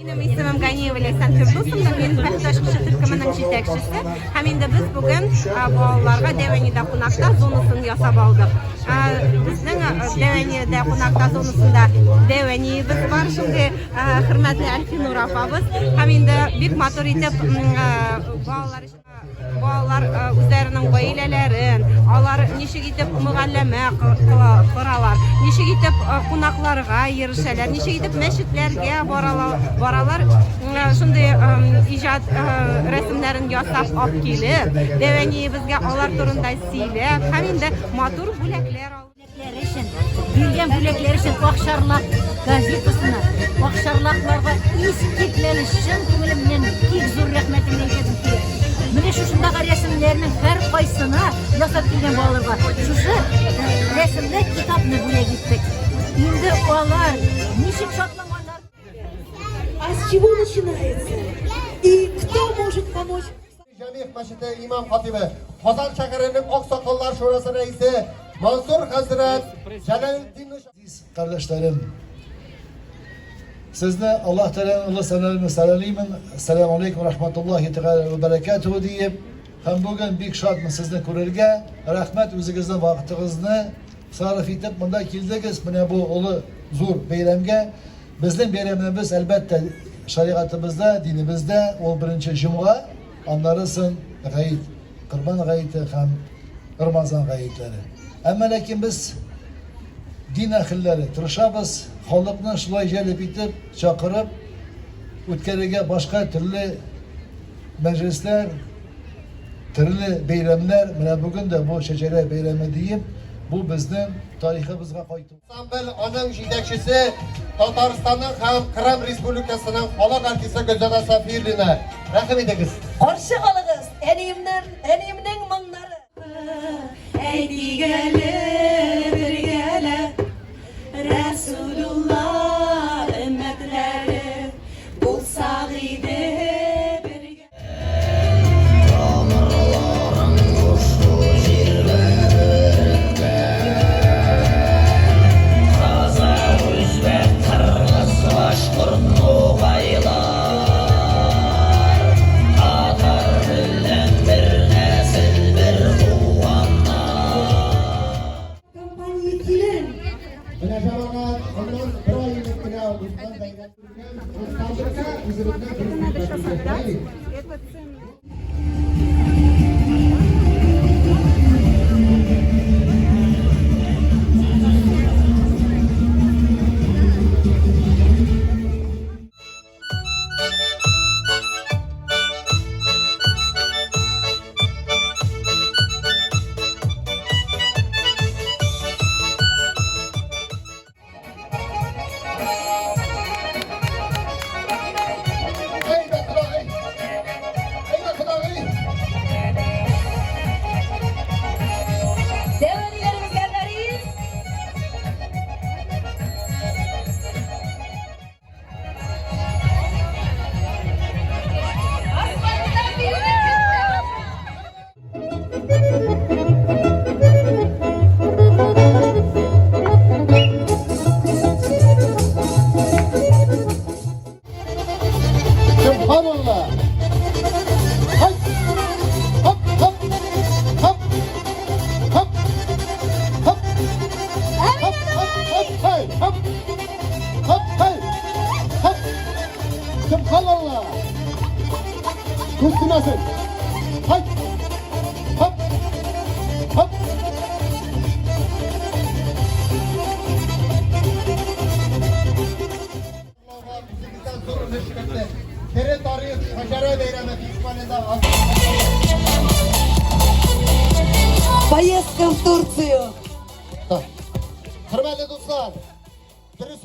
Минем исемем Ганиева Ләйсән Фирдусовна, мин Бәхет ачкычы төркеменең җитәкчесе. Һәм инде без бүген балаларга Дәвәнидә кунакта зонасын ясап алдык. Безнең Дәвәнидә кунакта зонасында Дәвәниебез бар, шундый хөрмәтле Әлфинур апабыз. Һәм инде бик матур итеп балалар өчен Балалар үзләренең гаиләләрен, алар ничек итеп мөгалләмә коралар, ничек итеп кунакларга ирешәләр, ничек итеп мәчетләргә баралар, шундый иҗат рәсемнәрен ясап алып килеп, дәвәниебезгә алар турында сөйләп һәм инде матур бүләкләр алып. Бүләкләре өчен, биргән бүләкләре өчен Акчарлак газетасына, акчарлакларга искитмәле чын күңелемнән бик зур рәхмәтемне әйтәсем килә. Менә шушындагы рәсемнәрнең һәркайсына ясап килгән балаларга шушы рәсемле китапны бүләк иттек. Инде алар ничек шатланганнар. А с чего начинается? И кто может помочь? Җәмигъ мәчете имам хатибы, Казан шәһәренең Аксакаллар шурасы рәисе Мансур хәзрәт Җәләлетдинович. Газиз кардәшләрем, сезне Аллаһ Тәгаләнең олы сәламен сәламлимен. Ассаламу алейкум рахматуллахи тәгалә ва баракатуху диеп. Һәм бүген бик шатмын сезне күрергә. Рәхмәт үзегезнең вакытыгызны сарыф итеп монда килдегез. Менә бу олы зур бәйрәмгә. Безнең бәйрәмебез, әлбәттә, шәригатебездә, динебездә ул беренче җомга, аннары соң гает, Корбан гаете һәм Рамазан гаетләре. Әмма ләкин без дин әһелләре тырышабыз халыкны шулай җәлеп итеп, чакырып үткәрергә башка төрле мәҗлесләр, төрле бәйрәмнәр. Менә бүген дә бу Шәҗәрә бәйрәме диеп, бу безнең тарихыбызга кайту. Ансамбль, аның җитәкчесе Татарстанның һәм Кырым Республикасының халык артисты Гөлзада Сафиуллина. Рәхим итегез. Каршы алыгыз, әниемнең, әниемнең моңнары. Әйтик әле бергәләп, Рәсүлулла өммәтләре булсак иде бергә. Компания килен. Менә җәмәгать, моннан бер ай элек кенә узган бәйрәм. Это надо сейчас отдать. Это ценно. Дәвәниләребезгә гәрин. Асфальтта биюне Subhanallah. Hay. Hop hop. Hop. Hop. Hop. Hop hop hop hey. Hop. Hop hey. Hop. Subhanallah. Күз тимәсен. Hay. Hop. Hop. Тере тарих Шәҗәрә бәйрәме фестивалендә Поездка в Турцию. Хөрмәтле дуслар, дөрес